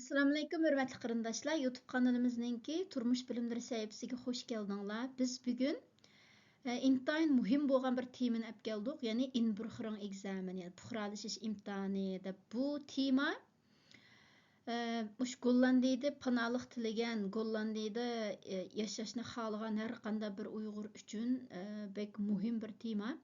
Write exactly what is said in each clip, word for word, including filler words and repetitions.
ئەسسالامۇئەلەيكۇم، ھۆرمەتلىك قېرىنداشلار! يۇتۇب قانىلىمىزنىڭكى تۇرمۇش بىلىملىرى سەھىپىسىگە خوش كەلدىڭلار. بىز بۈگۈن، ئە، ئىنتايىن مۇھىم بولغان بىر تېمىنى ئەپ كەلدۇق، يەنى ئىنبىرخىرېڭ ئېگزامېن، يەنى پۇقرالىشىش ئىمتىھانى دەپ بۇ تېما، ئە، مۇشۇ گوللاندىيىدە پاناھلىق تىلىگەن، گوللاندىيىدە، ئە، ياشاشنى خالىغان ھەر قانداق بىر ئۇيغۇر ئۈچۈن، ئە، بەك مۇھىم بىر تېما.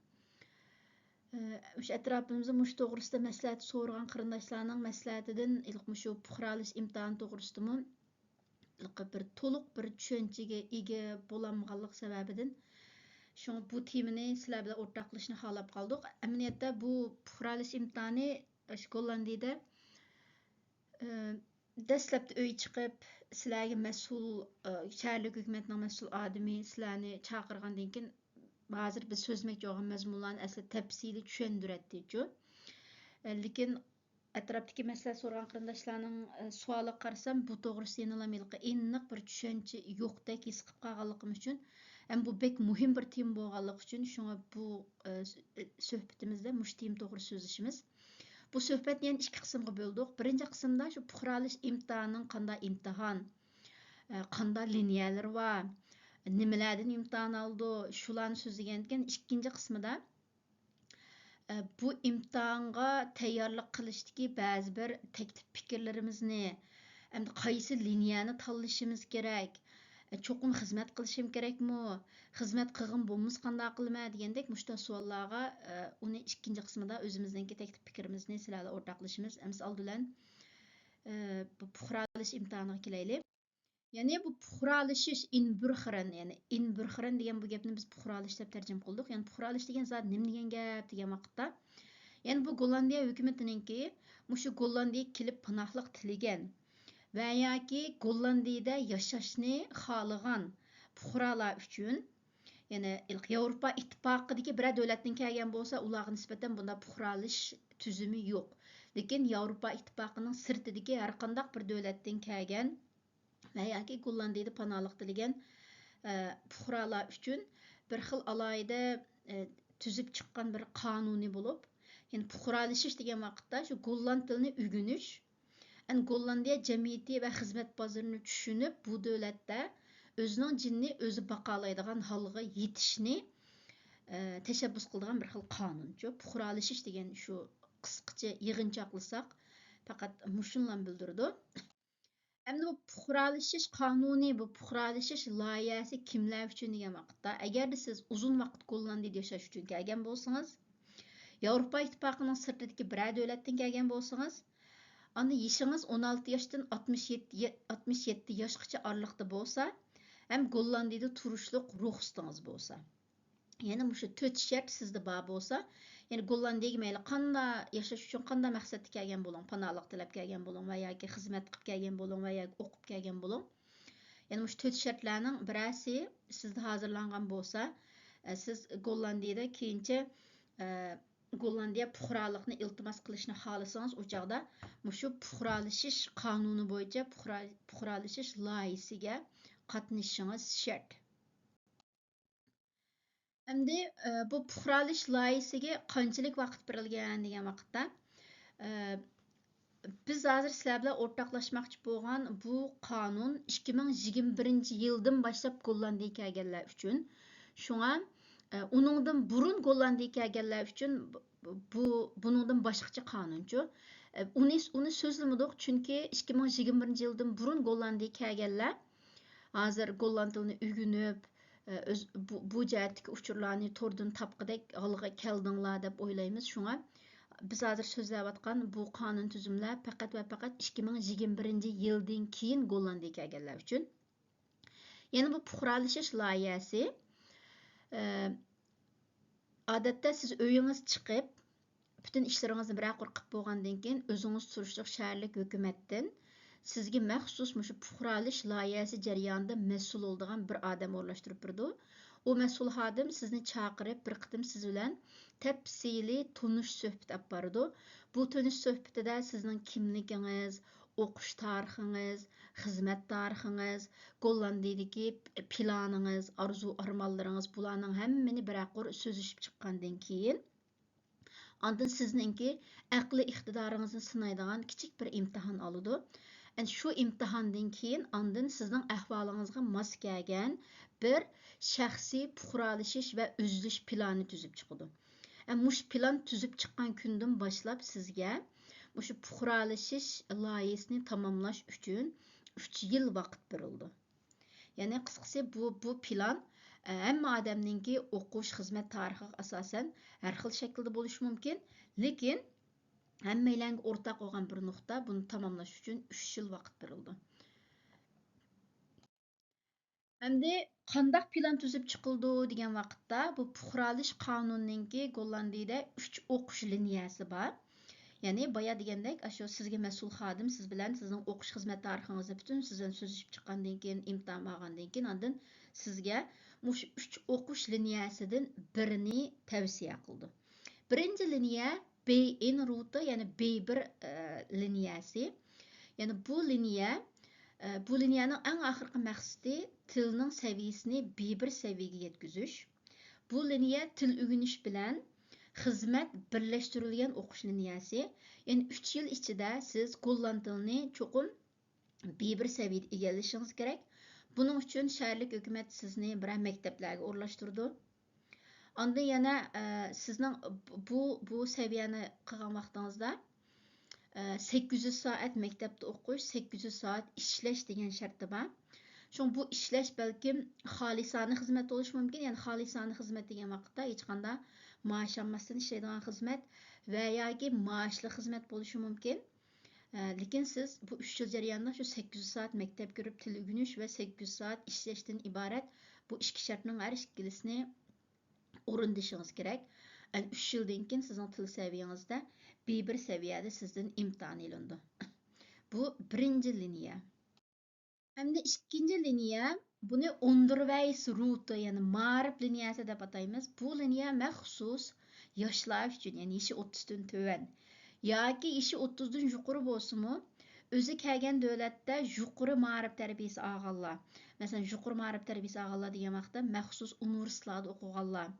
ئە، مۇشۇ ئەتراپىمىزدا مۇشۇ توغرىسىدا مەسلىھەت سورىغان قېرىنداشلارنىڭ مەسلىھەتىدىن ھېلىقى مۇشۇ پۇقرالىشىش ئىمتىھانى توغرىسىدىمۇ ھېلىقى بىر تولۇق بىر چۈشەنچىگە ئىگە بولالمىغانلىق سەۋەبىدىن، شۇڭا بۇ تېمىنى سىلەر بىلەن ئورتاقلىشىشنى خالاپ قالدۇق. ئەمەلىيەتتە بۇ پۇقرالىشىش ئىمتىھانى شۇ گوللاندىيىدە، ئە، دەسلەپتە ئۆي چىقىپ، سىلەرگە مەسئۇل، ئە، شەھەرلىك ھۆكۈمەتنىڭ مەسئۇل ئادىمى سىلەرنى چاقىرغاندىن كېيىن، ھازىر بىز سۆزلىمەكچى بولغان مەزمۇنلارنى ئەسلى تەپسىلىي چۈشەندۈرەتتىچۇ. ئە، لېكىن ئەتراپتىكى مەسلىھەت سورىغان قېرىنداشلارنىڭ، ئە، سوئالىغا قارىسام، بۇ توغرىسىدا يەنىلا ھېلىقى ئېنىق بىر چۈشەنچە يوقتەك ھېس قىلىپ قالغانلىقىم ئۈچۈن، ھەم بۇ بەك مۇھىم بىر تېما بولغانلىقى ئۈچۈن، شۇڭا بۇ، ئە، س-، ئە، سۆھبىتىمىزدە مۇشۇ تېما توغرىسىدا سۆزلىشىمىز. بۇ سۆھبەتنى يەنە ئىككى قىسىمغا بۆلدۇق. بىرىنچى قىسىمدا شۇ پۇقرالىشىش ئىمتىھانىنىڭ قانداق ئىمتىھان، ئە، قانداق لىنىيەلىرى بار، نېمىلەردىن ئىمتىھان ئالىدۇ، شۇلارنى سۆزلىگەنىكەن. ئىككىنچى قىسمىدا، ئە، بۇ ئىمتىھانغا تەييارلىق قىلىشتىكى بەزى بىر تەكلىپ پىكىرلىرىمىزنى، ئەمدى قايسى لىنىيەنى تاللىشىمىز كېرەك، ئە، چوقۇم خىزمەت قىلىشىم كېرەكمۇ، خىزمەت قىلغىن بولمىسا قانداق قىلىمەن دېگەندەك مۇشۇنداق سوئاللارغا، ئە، ئۇنى ئىككىنچى قىسمىدا ئۆزىمىزنىڭكى تەكلىپ پىكرىمىزنى سىلەر بىلەن ئورتاقلىشىمىز. ئەمىسە ئالدى بىلەن، ئە، بۇ پۇقرالىشىش ئىمتىھانىغا كېلەيلى. يەنى بۇ پۇقرالىشىش ئىنبىرخىرېن، يەنى ئىنبىرخىرېن دېگەن بۇ گەپنى بىز پۇقرالىش دەپ تەرجىمە قىلدۇق. يەنى پۇقرالىش دېگەن زادى نېمە دېگەن گەپ دېگەن ۋاقىتتا، يەنى بۇ گوللاندىيە ھۆكۈمىتىنىڭكى مۇشۇ گوللاندىيىگە كېلىپ پاناھلىق تىلىگەن ۋە ياكى گوللاندىيىدە ياشاشنى خالىغان پۇقرالار ئۈچۈن، يەنى ياۋروپا ئىتتىپاقىدىكى بىرەر دۆلەتتىن كەلگەن بولسا، ئۇلارغا نىسبەتەن بۇنداق پۇقرالىشىش تۈزۈمى يوق. لېكىن ياۋروپا ئىتتىپاقىنىڭ سىرتىدىكى ھەر قانداق بىر دۆلەتتىن كەلگەن ۋە ياكى گوللاندىيىدە پاناھلىق تىلىگەن، ئە، پۇقرالار ئۈچۈن بىر خىل ئالاھىدە، ئە، تۈزۈپ چىققان بىر قانۇنى بولۇپ، يەنى پۇقرالىشىش دېگەن ۋاقىتتا شۇ گوللاند تىلىنى ئۆگىنىش، ئەن گوللاندىيە جەمئىيىتى ۋە خىزمەت بازىرىنى چۈشىنىپ، بۇ دۆلەتتە ئۆزىنىڭ جېنىنى ئۆزى باقالايدىغان ھالغا يېتىشنى، ئە، تەشەببۇس قىلىدىغان بىر خىل قانۇنچۇ. پۇقرالىشىش دېگەن شۇ قىسقىچە يىغىنچاقلىساق، پەقەت مۇشۇنىلا بىلدۈرىدۇ. ئەمدى بۇ پۇقرالىشىش قانۇنى، بۇ پۇقرالىشىش لايىھەسى كىملەر ئۈچۈن دېگەن ۋاقىتتا، ئەگەردە سىز ئۇزۇن ۋاقىت گوللاندىيىدە ياشاش ئۈچۈن كەلگەن بولسىڭىز، ياۋروپا ئىتتىپاقىنىڭ سىرتىدىكى بىرەر دۆلەتتىن كەلگەن بولسىڭىز، ئاندىن يېشىڭىز ئون ئالتە ياشتىن ئاتمىش يەتتە، ئاتمىش يەتتە ياشقىچە ئارىلىقتا بولسا، ھەم گوللاندىيىدە تۇرۇشلۇق رۇخسىتىڭىز بولسا. يەنى مۇشۇ تۆت شەرت سىزدە بار بولسا، يەنى گوللاندىيەگە مەيلى قانداق ياشاش ئۈچۈن قانداق مەقسەتتە كەلگەن بولۇڭ، پاناھلىق تىلەپ كەلگەن بولۇڭ ۋە ياكى خىزمەت قىلىپ كەلگەن بولۇڭ ۋە ياكى ئوقۇپ كەلگەن بولۇڭ. يەنى مۇشۇ تۆت شەرتلەرنىڭ بىرەرسى سىزدە ھازىرلانغان بولسا، ئە، سىز گوللاندىيەدە كېيىنچە، ئە، گوللاندىيە پۇقرالىقىنى ئىلتىماس قىلىشنى خالىسىڭىز، ئۇ چاغدا مۇشۇ پۇقرالىشىش قانۇنى بويىچە پۇقرا-، پۇقرالىشىش لايىھىسىگە قاتنىشىشىڭىز شەرت. ئەمدى، ئە، بۇ پۇقرالىشىش لايىھىسىگە قانچىلىك ۋاقىت بېرىلگەن دېگەن ۋاقىتتا، ئە، بىز ھازىر سىلەر بىلەن ئورتاقلاشماقچى بولغان بۇ قانۇن ئىككى مىڭ يىگىرمە بىرىنچى يىلدىن باشلاپ گوللاندىيەگە كەلگەنلەر ئۈچۈن. شۇڭا، ئە، ئۇنىڭدىن بۇرۇن گوللاندىيەگە كەلگەنلەر ئۈچۈن بۇ، بۇ، بۇنىڭدىن باشقىچە قانۇنچۇ. ئە، ئۇنى، ئۇنى سۆزلىمىدۇق، چۈنكى ئىككى مىڭ يىگىرمە بىرىنچى يىلدىن بۇرۇن گوللاندىيەگە كەلگەنلەر ھازىر گوللاند تىلىنى ئۆگىنىپ، ئۆز، بۇ، بۇ جەھەتتىكى ئۇچۇرلارنى توردىن تاپقۇدەك ھالغا كەلدىڭلار دەپ ئويلايمىز. شۇڭا بىز ھازىر سۆزلەۋاتقان بۇ قانۇن تۈزۈملەر پەقەت ۋە پەقەت ئىككى مىڭ يىگىرمە بىرىنچى يىلدىن كېيىن گوللاندىيەگە كەلگەنلەر ئۈچۈن. يەنە بۇ پۇقرالىشىش لايىھەسى، ئە، ئادەتتە سىز ئۆيىڭىز چىقىپ، پۈتۈن ئىشلىرىڭىزنى بىرەر قۇر قىلىپ بولغاندىن كېيىن، ئۆزىڭىز تۇرۇشلۇق شەھەرلىك ھۆكۈمەتتىن سىزگە مەخسۇس مۇشۇ پۇقرالىش لايىھەسى جەريانىدا مەسئۇل بولىدىغان بىر ئادەم ئورۇنلاشتۇرۇپ بېرىدۇ. ئۇ مەسئۇل خادىم سىزنى چاقىرىپ، بىر قېتىم سىز بىلەن تەپسىلىي تونۇش سۆھبىتى ئېلىپ بارىدۇ. بۇ تونۇش سۆھبىتىدە سىزنىڭ كىملىكىڭىز، ئوقۇش تارىخىڭىز، خىزمەت تارىخىڭىز، گوللاندىيىدىكى پىلانىڭىز، ئارزۇ-ئارمانلىرىڭىز، بۇلارنىڭ ھەممىنى بىرەر قۇر سۆزلىشىپ چىققاندىن كېيىن، ئاندىن سىزنىڭكى ئەقلىي ئىقتىدارىڭىزنى سىنايدىغان كىچىك بىر ئىمتىھان ئالىدۇ. ئەنە شۇ ئىمتىھاندىن كېيىن ئاندىن سىزنىڭ ئەھۋالىڭىزغا ماس كەلگەن بىر شەخسىي پۇقرالىشىش ۋە ئۈزۈلۈش پىلانى تۈزۈپ چىقىدۇ. ئە، مۇشۇ پىلان تۈزۈپ چىققان كۈندىن باشلاپ سىزگە مۇشۇ پۇقرالىشىش لايىھىسىنى تاماملاش ئۈچۈن ئۈچ يىل ۋاقىت بېرىلىدۇ. يەنى قىسقىسى بۇ، بۇ پىلان، ئە، ھەممە ئادەمنىڭكى ئوقۇش، خىزمەت تارىخىغا ئاساسەن ھەر خىل شەكىلدە بولۇشى مۇمكىن. لېكىن ھەممەيلەنگە ئورتاق بولغان بىر نۇقتا، بۇنى تاماملاش ئۈچۈن ئۈچ يىل ۋاقىت بېرىلىدۇ. ئەمدى قانداق پىلان تۈزۈپ چىقىلىدۇ دېگەن ۋاقىتتا، بۇ پۇقرالىش قانۇنىنىڭكى گوللاندىيىدە ئۈچ ئوقۇش لىنىيەسى بار. يەنى بايا دېگەندەك، ئاشۇ سىزگە مەسئۇل خادىم سىز بىلەن سىزنىڭ ئوقۇش خىزمەت تارىخىڭىزنى پۈتۈن سىز بىلەن سۆزلىشىپ چىققاندىن كېيىن، ئىمتىھان بارغاندىن كېيىن، ئاندىن سىزگە مۇشۇ ئۈچ ئوقۇش لىنىيەسىدىن بىرىنى تەۋسىيە قىلىدۇ. بىرىنچى لىنىيە بېي ئېن روتى، يەنى بېي بىر، ئە، لىنىيەسى. يەنى بۇ لىنىيە، ئە، بۇ لىنىيەنىڭ ئەڭ ئاخىرقى مەقسىتى تىلنىڭ سەۋىيىسىنى بېي بىر سەۋىيەگە يەتكۈزۈش. بۇ لىنىيە تىل ئۆگىنىش بىلەن خىزمەت بىرلەشتۈرۈلگەن ئوقۇش لىنىيەسى. يەنى ئۈچ يىل ئىچىدە سىز گوللاند تىلىنى چوقۇم بېي بىر سەۋىيەدە ئىگىلىشىڭىز كېرەك. بۇنىڭ ئۈچۈن شەھەرلىك ھۆكۈمەت سىزنى بىرەر مەكتەپلەرگە ئورۇنلاشتۇرىدۇ. ئاندىن يەنە، ئە، سىزنىڭ بۇ، بۇ سەۋىيەنى قىلغان ۋاقتىڭىزدا، ئە، سەككىز يۈز سائەت مەكتەپتە ئوقۇش، سەككىز يۈز سائەت ئىشلەش دېگەن شەرتى بار. شۇڭا بۇ ئىشلەش بەلكىم خالىسانە خىزمەت بولۇشى مۇمكىن. يەنى خالىسانە خىزمەت دېگەن ۋاقىتتا ھېچقانداق مائاش ئالماستىن ئىشلەيدىغان خىزمەت ۋە ياكى مائاشلىق خىزمەت بولۇشى مۇمكىن. ئە، لېكىن سىز بۇ ئۈچ يىل جەريانىدا شۇ سەككىز يۈز سائەت مەكتەپ كۆرۈپ، تىل ئۆگىنىش ۋە سەككىز يۈز سائەت ئىشلەشتىن ئىبارەت بۇ ئىككى شەرتنىڭ ھەر ئىككىلىسىنى ئورۇندىشىڭىز كېرەك. ئەنە ئۈچ يىلدىن كېيىن سىزنىڭ تىل سەۋىيەڭىزدە بىر بىر سەۋىيەدە سىزدىن ئىمتىھان ئېلىنىدۇ. بۇ بىرىنچى لىنىيە. ئەمدى ئىككىنچى لىنىيە، بۇنى ئۇندېرۋەيس روتى، يەنى مائارىپ لىنىيەسى دەپ ئاتايمىز. بۇ لىنىيە مەخسۇس ياشلار ئۈچۈن، يەنى يېشى ئوتتۇزدىن تۆۋەن ياكى يېشى ئوتتۇزدىن يۇقىرى بولسىمۇ، ئۆزى كەلگەن دۆلەتتە يۇقىرى مائارىپ تەربىيىسى ئالغانلار، مەسىلەن، يۇقىرى مائارىپ تەربىيىسى ئالغانلار دېگەن ۋاقىتتا مەخسۇس ئۇنىۋېرسىتېتلاردا ئوقۇغانلار،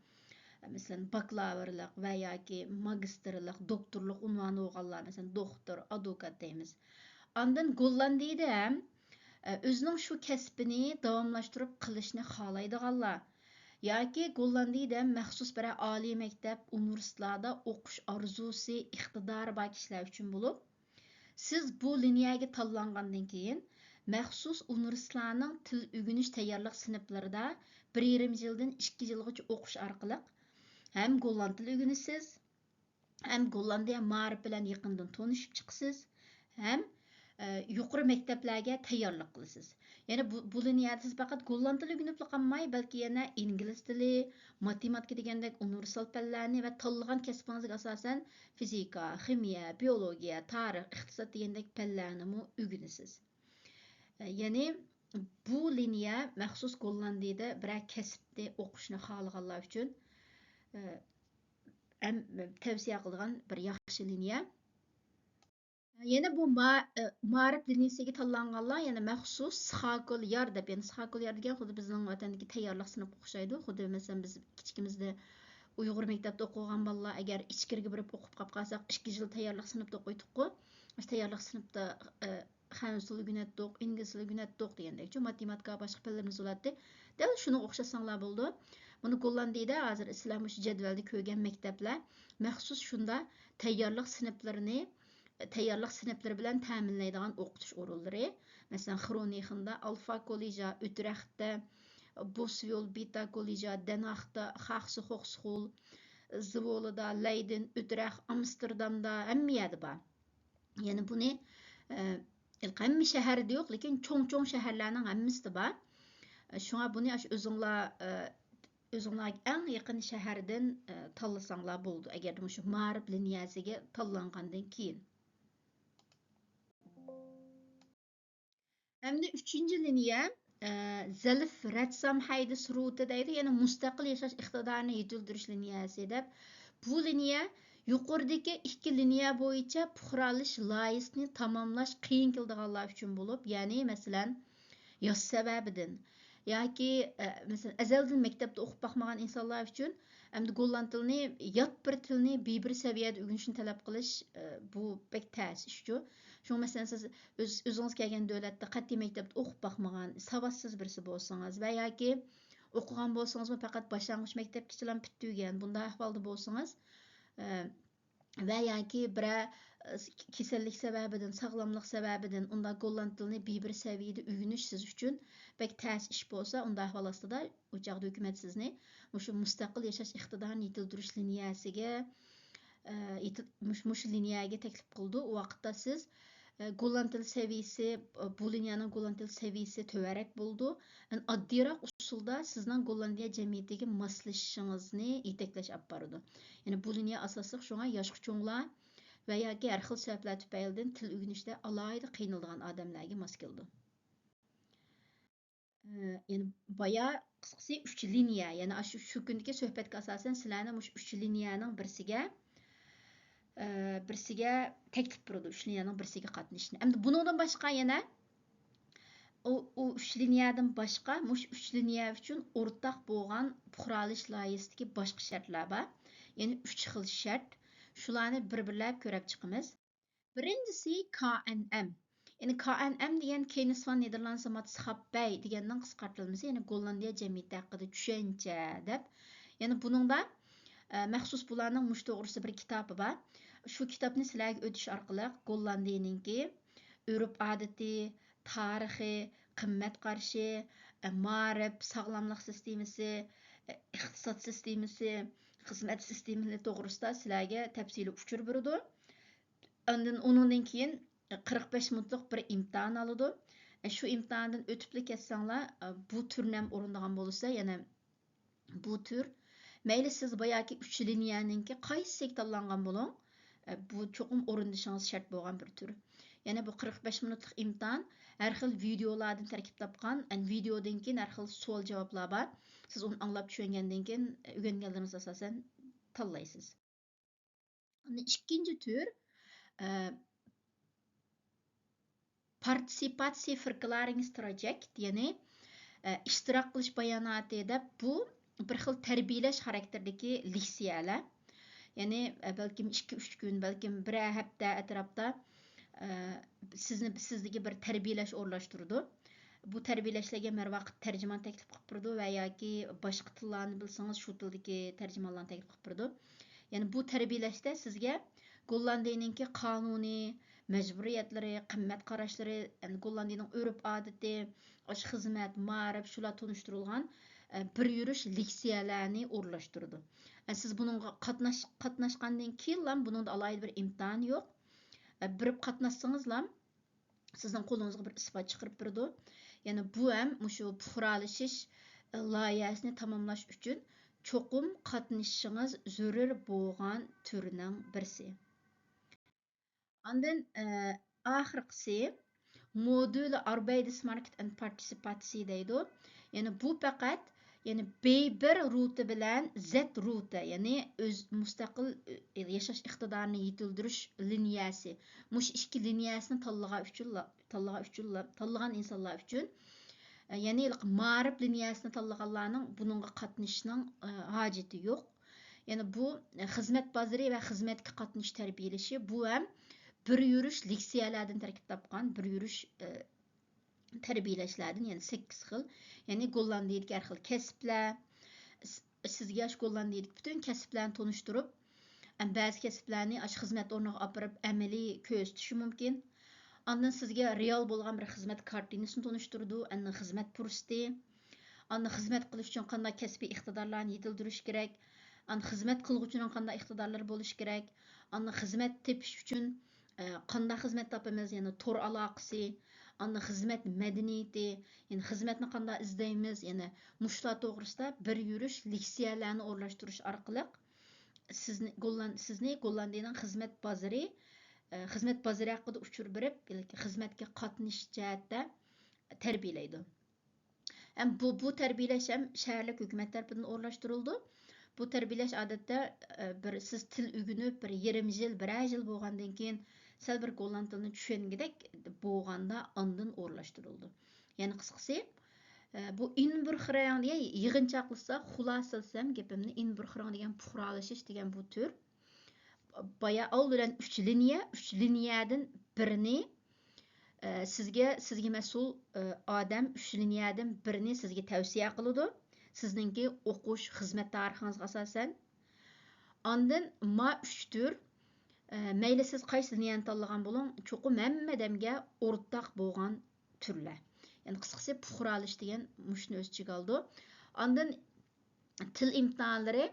مەسىلەن، باكلاۋۇرلۇق ۋە ياكى ماگىستىرلىق، دوكتورلۇق ئۇنۋانى بولغانلار، مەسىلەن، دوختۇر، ئادۋوكات دەيمىز. ئاندىن گوللاندىيىدە ھەم، ئە، ئۆزىنىڭ شۇ كەسپىنى داۋاملاشتۇرۇپ قىلىشنى خالايدىغانلار ياكى گوللاندىيىدە مەخسۇس بىرەر ئالىي مەكتەپ، ئۇنىۋېرسىتېتلاردا ئوقۇش ئارزۇسى، ئىقتىدارى بار كىشىلەر ئۈچۈن بولۇپ، سىز بۇ لىنىيەگە تاللانغاندىن كېيىن، مەخسۇس ئۇنىۋېرسىتېتلارنىڭ تىل ئۆگىنىش تەييارلىق سىنىپلىرىدا بىر يېرىم يىلدىن ئىككى يىلغىچە ئوقۇش ئارقىلىق ھەم گوللاند تىلى ئۆگىنىسىز، ھەم گوللاندىيە مائارىپى بىلەن يېقىندىن تونۇشۇپ چىقىسىز، ھەم، ئە، يۇقىرى مەكتەپلەرگە تەييارلىق قىلىسىز. يەنى بۇ، بۇ لىنىيەدە سىز پەقەت گوللاند تىلى ئۆگىنىپلا قالماي، بەلكى يەنە ئىنگلىز تىلى، ماتېماتىكا دېگەندەك ئۇنىۋېرسال پەنلەرنى ۋە تاللىغان كەسپىڭىزگە ئاساسەن فىزىكا، خىمىيە، بىيولوگىيە، تارىخ، ئىقتىساد دېگەندەك پەنلەرنىمۇ ئۆگىنىسىز. ئە، يەنى بۇ لىنىيە مەخسۇس گوللاندىيىدە بىرەر كەسىپنى ئوقۇشنى خالىغانلار ئۈچۈن، ئە، ئەم-، تەۋسىيە قىلىدىغان بىر ياخشى لىنىيە. يەنە بۇ ما-، ئە، مائارىپ لىنىيىسىگە تاللانغانلار يەنە مەخسۇس سىخاكوليار دەپ، يەنى سىخاكوليار دېگەن خۇددى بىزنىڭ ۋەتەندىكى تەييارلىق سىنىپقا ئوخشايدۇ. خۇددى مەسىلەن، بىز كىچىكىمىزدە ئۇيغۇر مەكتەپتە ئوقۇغان بالىلار ئەگەر ئىچكىرىگە بېرىپ ئوقۇپ قاپ قالساق، ئىككى يىل تەييارلىق سىنىپتا ئوقۇيتتۇققۇ. ئاشۇ تەييارلىق سىنىپتا، ئە، خەنزۇ تىلى ئۆگىنەتتۇق، ئىنگلىز تىلى ئۆگىنەتتۇق دېگەندەكچۇ، ماتېماتىكا، باشقا پەنلىرىمىز بولاتتى. دەل شۇنىڭغا ئوخشاتساڭلار بولىدۇ. بۇنى گوللاندىيىدە ھازىر سىلەر مۇشۇ جەدۋەلدە كۆرگەن مەكتەپلەر مەخسۇس شۇنداق تەييارلىق سىنىپلىرىنى، تەييارلىق سىنىپلىرى بىلەن تەمىنلەيدىغان ئوقۇتۇش ئورۇنلىرى. مەسىلەن، خرونىخېندا، ئالفا كوللېجا، ئۈترەختتە، بوسۋيول بىتا كوللېجا، دەنھاختا، خاخسى خوخسخول، زىۋولىدا، لەيدېن، ئۈترەخت، ئامستېردامدا، ھەممە يەردە بار. يەنى بۇنى، ئە، ھەممە شەھەردە يوق، لېكىن چوڭ-چوڭ شەھەرلەرنىڭ ھەممىسىدە بار. شۇڭا بۇنى ئاشۇ ئۆزۈڭلار، ئە، ئۆزۈڭلارغا ئەڭ يېقىن شەھەردىن، ئە، تاللىساڭلار بولىدۇ، ئەگەردە مۇشۇ مائارىپ لىنىيەسىگە تاللانغاندىن كېيىن. ئەمدى ئۈچىنچى لىنىيە، ئە، زېلفرېتسامھەيدىس روتى دەيدۇ، يەنى مۇستەقىل ياشاش ئىقتىدارىنى يېتىلدۈرۈش لىنىيەسى دەپ. بۇ لىنىيە يۇقىرىدىكى ئىككى لىنىيە بويىچە پۇقرالىشىش لايىھىسىنى تاماملاش قىيىن كېلىدىغانلار ئۈچۈن بولۇپ، يەنى مەسىلەن، ياش سەۋەبىدىن ياكى، ئە، مەسىلەن، ئەزەلدىن مەكتەپتە ئوقۇپ باقمىغان ئىنسانلار ئۈچۈن ئەمدى گوللاند تىلىنى، يات بىر تىلنى بىر سەۋىيەدە ئۆگىنىشنى تەلەپ قىلىش، ئە، بۇ بەك تەس ئىشچۇ. شۇڭا، مەسىلەن، سىز ئۆز-، ئۆزىڭىز كەلگەن دۆلەتتە قەتئىي مەكتەپتە ئوقۇپ باقمىغان، ساۋاتسىز بىرسى بولسىڭىز ۋە ياكى ئوقۇغان بولسىڭىزمۇ پەقەت باشلانغۇچ مەكتەپكىچىلا پۈتتۈرگەن، بۇنداق ئەھۋالدا بولسىڭىز، ئە، ۋە ياكى بىرەر، ئە، كېسەللىك سەۋەبىدىن، ساغلاملىق سەۋەبىدىن ئۇنداق گوللاند تىلىنى بىر سەۋىيەدە ئۆگىنىش سىز ئۈچۈن بەك تەس ئىش بولسا، ئۇنداق ئەھۋال ئاستىدا ئۇ چاغدا ھۆكۈمەت سىزنى مۇشۇ مۇستەقىل ياشاش ئىقتىدارىنى يېتىلدۈرۈش لىنىيەسىگە، ئە، يېتىل-، مۇش-، مۇشۇ لىنىيەگە تەكلىپ قىلىدۇ. ئۇ ۋاقىتتا سىز، ئە، گوللاند تىلى سەۋىيىسى، بۇ لىنىيەنىڭ گوللاند تىلى سەۋىيىسى تۆۋەنرەك بولىدۇ. يەنى ئاددىيراق ئۇسۇلدا سىزنىڭ گوللاندىيە جەمئىيىتىگە ماسلىشىشىڭىزنى يېتەكلەش ئاپ بارىدۇ. يەنى بۇ لىنىيە ئاساسلىق شۇڭا ياشقا چوڭلار ۋە ياكى ھەر خىل سەۋەبلەر تۈپەيلىدىن تىل ئۆگىنىشتە ئالاھىدە قىينىلىدىغان ئادەملەرگە ماس كېلىدۇ. ئى، يەنى بايا قىسقىسى ئۈچ لىنىيە، يەنى ئاشۇ شۇ كۈندىكى سۆھبەتكە ئاساسەن سىلەرنى مۇشۇ ئۈچ لىنىيەنىڭ بىرسىگە، ئى، بىرسىگە تەكلىپ بېرىدۇ، ئۈچ لىنىيەنىڭ بىرسىگە قاتنىشىشنى. ئەمدى بۇنىڭدىن باشقا يەنە ئۇ، ئۇ ئۈچ لىنىيەدىن باشقا مۇشۇ ئۈچ لىنىيە ئۈچۈن ئورتاق بولغان پۇقرالىشىش لايىھەسىدىكى باشقا شەرتلەر بار. يەنى ئۈچ خىل شەرت. شۇلارنى بىر-بىرلەپ كۆرۈپ چىقىمىز. بىرىنچىسى كا ئەن ئەم. يەنى كا ئەن ئەم دېگەن كېنىس ۋان نېدېرلاندس ماتسخاپبەي دېگەننىڭ قىسقارتىلمىسى، يەنى گوللاندىيە جەمئىيىتى ھەققىدە چۈشەنچە دەپ. يەنى بۇنىڭدا، ئە، مەخسۇس بۇلارنىڭ مۇشۇ توغرىسىدا بىر كىتابى بار. شۇ كىتابنى سىلەرگە ئۆتۈش ئارقىلىق گوللاندىيىنىڭكى ئۆرپ-ئادىتى، تارىخى، قىممەت قارىشى، ئە، مائارىپ، ساغلاملىق سىستېمىسى، ئە، ئىقتىساد سىستېمىسى، خىزمەت سىستېمىسى توغرىسىدا سىلەرگە تەپسىلىي ئۇچۇر بېرىدۇ. ئاندىن ئۇنىڭدىن كېيىن قىرىق بەش مىنۇتلۇق بىر ئىمتىھان ئالىدۇ. شۇ ئىمتىھاندىن ئۆتۈپلا كەتسەڭلار، بۇ تۈرنى ھەم ئورۇندىغان بولسا، يەنە بۇ تۈر، مەيلى سىز باياكى ئۈچ لىنىيەنىڭكى قايسىسىگە تاللانغان بولۇڭ، بۇ چوقۇم ئورۇندىشىڭىز شەرت بولغان بىر تۈر. يەنە بۇ قىرىق بەش مىنۇتلۇق ئىمتىھان ھەر خىل ۋىدېئولاردىن تەركىب تاپقان، ۋىدېئودىن كېيىن ھەر خىل سوئال-جاۋابلار بار. سىز ئۇنى ئاڭلاپ چۈشەنگەندىن كېيىن، ئۆگەنگەنلىرىڭىزگە ئاساسەن تاللايسىز. ئىككىنچى تۈر، ئە، پارتىسىپاتسىيە فېركلارىنگس تراجېكت، يەنى، ئە، ئىشتىراك قىلىش باياناتى دەپ، بۇ بىر خىل تەربىيەلەش خاراكتېرىدىكى لېكسىيەلەر. يەنى، ئە، بەلكىم ئىككى، ئۈچ كۈن، بەلكىم بىرەر ھەپتە ئەتراپتا، ئە، سىزنى، سىزدىكى بىر تەربىيەلەش ئورۇنلاشتۇرىدۇ. بۇ تەربىيەلەشلەرگە ھەر ۋاقىت تەرجىمان تەكلىپ قىلىپ بېرىدۇ ۋە ياكى باشقا تىللارنى بىلسىڭىز، شۇ تىلدىكى تەرجىمانلارنى تەكلىپ قىلىپ بېرىدۇ. يەنى بۇ تەربىيەلەشتە سىزگە گوللاندىيىنىڭكى قانۇنى، مەجبۇرىيەتلىرى، قىممەت قاراشلىرى، يەنى گوللاندىيىنىڭ ئۆرپ-ئادىتى، ئاشۇ خىزمەت، مائارىپ، شۇلار تونۇشتۇرۇلغان، ئە، بىر يۈرۈش لېكسىيەلەرنى ئورۇنلاشتۇرىدۇ. ئە، سىز بۇنىڭغا قاتناش-، قاتناشقاندىن كېيىنلا بۇنىڭدا ئالاھىدە بىر ئىمتىھان يوق. ئە، بېرىپ قاتناشسىڭىزلا، سىزنىڭ قولىڭىزغا بىر ئىسپات چىقىرىپ بېرىدۇ. يەنى بۇ ھەم مۇشۇ پۇقرالىشىش لايىھەسىنى تاماملاش ئۈچۈن چوقۇم قاتنىشىشىڭىز زۆرۈر بولغان تۈرنىڭ بىرسى. ئاندىن، ئە، ئاخىرقىسى مودۇل ئاربەيدىسماركېت ئەند پارتىسىپاتسىيە دەيدۇ. يەنى بۇ پەقەت يەنى بې بىر روتا بىلەن زېت روتا، يەنى ئۆز مۇستەقىل، ئى، ياشاش ئىقتىدارىنى يېتىلدۈرۈش لىنىيەسى. مۇشۇ ئىككى لىنىيەسىنى تاللىغان ئۈچۈنلا، تاللىغان ئۈچۈنلا، تاللىغان ئىنسانلار ئۈچۈن، ئە، يەنى مائارىپ لىنىيەسىنى تاللىغانلارنىڭ بۇنىڭغا قاتنىشىشنىڭ، ئە، ھاجىتى يوق. يەنى بۇ، ئە، خىزمەت بازىرى ۋە خىزمەتكە قاتنىشىش تەربىيەلىشى، بۇ ھەم بىر يۈرۈش لېكسىيەلەردىن تەركىب تاپقان بىر يۈرۈش، ئە، تەربىيەلەشلەردىن، يەنى سەككىز خىل، يەنى گوللاندىيەدىكى ھەر خىل كەسىپلەر، س-، سىزگە شۇ گوللاندىيەدىكى پۈتۈن كەسىپلەرنى تونۇشتۇرۇپ، ئەم، بەزى كەسىپلەرنى ئاشۇ خىزمەت ئورنىغا ئاپىرىپ ئەمەلىي كۆرسىتىشى مۇمكىن. ئاندىن سىزگە رېئال بولغان بىر خىزمەت كارتىنىسىنى تونۇشتۇرىدۇ، ئاندىن خىزمەت پۇرسىتى، ئاندىن خىزمەت قىلىش ئۈچۈن قانداق كەسپىي ئىقتىدارلارنى يېتىلدۈرۈش كېرەك، ئاندىن خىزمەت قىلغۇچىنىڭ قانداق ئىقتىدارلىرى بولۇشى كېرەك، ئاندىن خىزمەت تېپىش ئۈچۈن ئە، قانداق خىزمەت تاپىمىز، يەنى تور ئالاقىسى، ئاندىن خىزمەت مەدەنىيىتى، يەنى خىزمەتنى قانداق ئىزدەيمىز، يەنى مۇشۇلار توغرىسىدا بىر يۈرۈش لېكسىيەلەرنى ئورۇنلاشتۇرۇش ئارقىلىق سىزنى گوللاند-، سىزنى گوللاندىيىنىڭ خىزمەت بازىرى، ئە، خىزمەت بازىرى ھەققىدە ئۇچۇر بېرىپ، خىزمەتكە قاتنىشىش جەھەتتە تەربىيەلەيدۇ. ھەم بۇ، بۇ تەربىيەلەش ھەم شەھەرلىك ھۆكۈمەت تەرىپىدىن ئورۇنلاشتۇرۇلىدۇ. بۇ تەربىيەلەش ئادەتتە، ئە، بىر سىز تىل ئۆگىنىپ، بىر يېرىم يىل، بىرەر يىل بولغاندىن كېيىن، سەل بىر گوللاند تىلىنى چۈشەنگۈدەك بولغاندا ئاندىن ئورۇنلاشتۇرۇلىدۇ. يەنى قىسقىسى، ئە، بۇ ئىنبۇرخرېڭ دېگەن يىغىنچاقلىسا، خۇلاسىلىسام گېپىمنى، ئىنبۇرخرېڭ دېگەن پۇقرالىشىش دېگەن بۇ تۈر. بايا ئاۋۋال بىلەن ئۈچ لىنىيە، ئۈچ لىنىيەدىن بىرىنى، ئە، سىزگە، سىزگە مەسئۇل، ئە، ئادەم ئۈچ لىنىيەدىن بىرىنى سىزگە تەۋسىيە قىلىدۇ. سىزنىڭكى ئوقۇش، خىزمەت تارىخىڭىزغا ئاساسەن. ئاندىن ما ئۈچ تۈر، ئە، مەيلى سىز قايسى لىنىيەنى تاللىغان بولۇڭ، چوقۇم ھەممە ئادەمگە ئورتاق بولغان تۈرلەر. يەنى قىسقىسى پۇقرالىش دېگەن مۇشۇنى ئۆز ئىچىگە ئالىدۇ. ئاندىن تىل ئىمتىھانلىرى،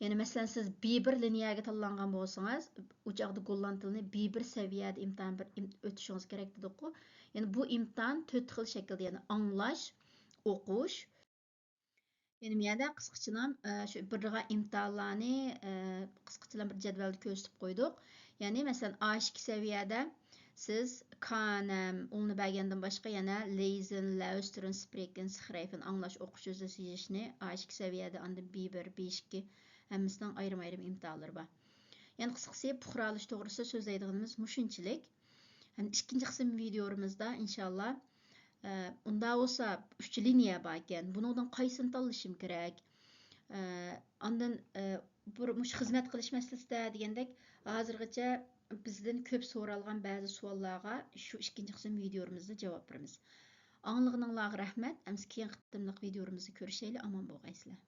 يەنى مەسىلەن سىز بى بىر لىنىيەگە تاللانغان بولسىڭىز، ئۇ چاغدا گوللاند تىلىنى بى بىر سەۋىيەدە ئىمتىھان بىر ئىم-، ئۆتۈشىڭىز كېرەكتە دېدۇققۇ. يەنى بۇ ئىمتىھان تۆت خىل شەكىلدە، يەنى ئاڭلاش، ئوقۇش، يەنى مۇ يەردە قىسقىچىنام، ئە، شۇ بىر دېگەن ئىمتىھانلارنى، ئە، قىسقىچىلام بىر جەدۋەلدە كۆرسىتىپ قويدۇق. يەنى مەسىلەن ئا ئىككى سەۋىيەدە سىز كانەم ئۇلنى بەرگەندىن باشقا يەنە لېيزىن، لاۋسترون، سپرېكېن، سىخرەيفېن ئاڭلاش، ئوقۇش، سۆزلەش، يېزىشنى ئا ئىككى سەۋىيەدە، ئاندىن بى بىر، بى ئىككى ھەممىسىنىڭ ئايرىم-ئايرىم ئىمتىھانلىرى بار. يەنى قىسقىسى پۇقرالىش توغرىسىدا سۆزلەيدىغىنىمىز مۇشۇنچىلىك. ھەم ئىككىنچى قىسىم ۋىدېئولىرىمىزدا ئىنشاللا، ئە، ئۇنداق بولسا ئۈچ لىنىيە باركەن، بۇنىڭدىن قايسىنى تاللىشىم كېرەك؟ ئە، ئاندىن، ئە، بىر مۇشۇ خىزمەت قىلىش مەسىلىسىدە دېگەندەك، ھازىرغىچە بىزدىن كۆپ سورالغان بەزى سوئاللارغا شۇ ئىككىنچى قىسىم ۋىدېئولىرىمىزدا جاۋاب بېرىمىز. ئاڭلىغىنىڭلارغا رەھمەت. ئەمسە كېيىنكى قېتىملىق ۋىدېئولىرىمىزدا كۆرۈشەيلى. ئامان بولغايسىلەر.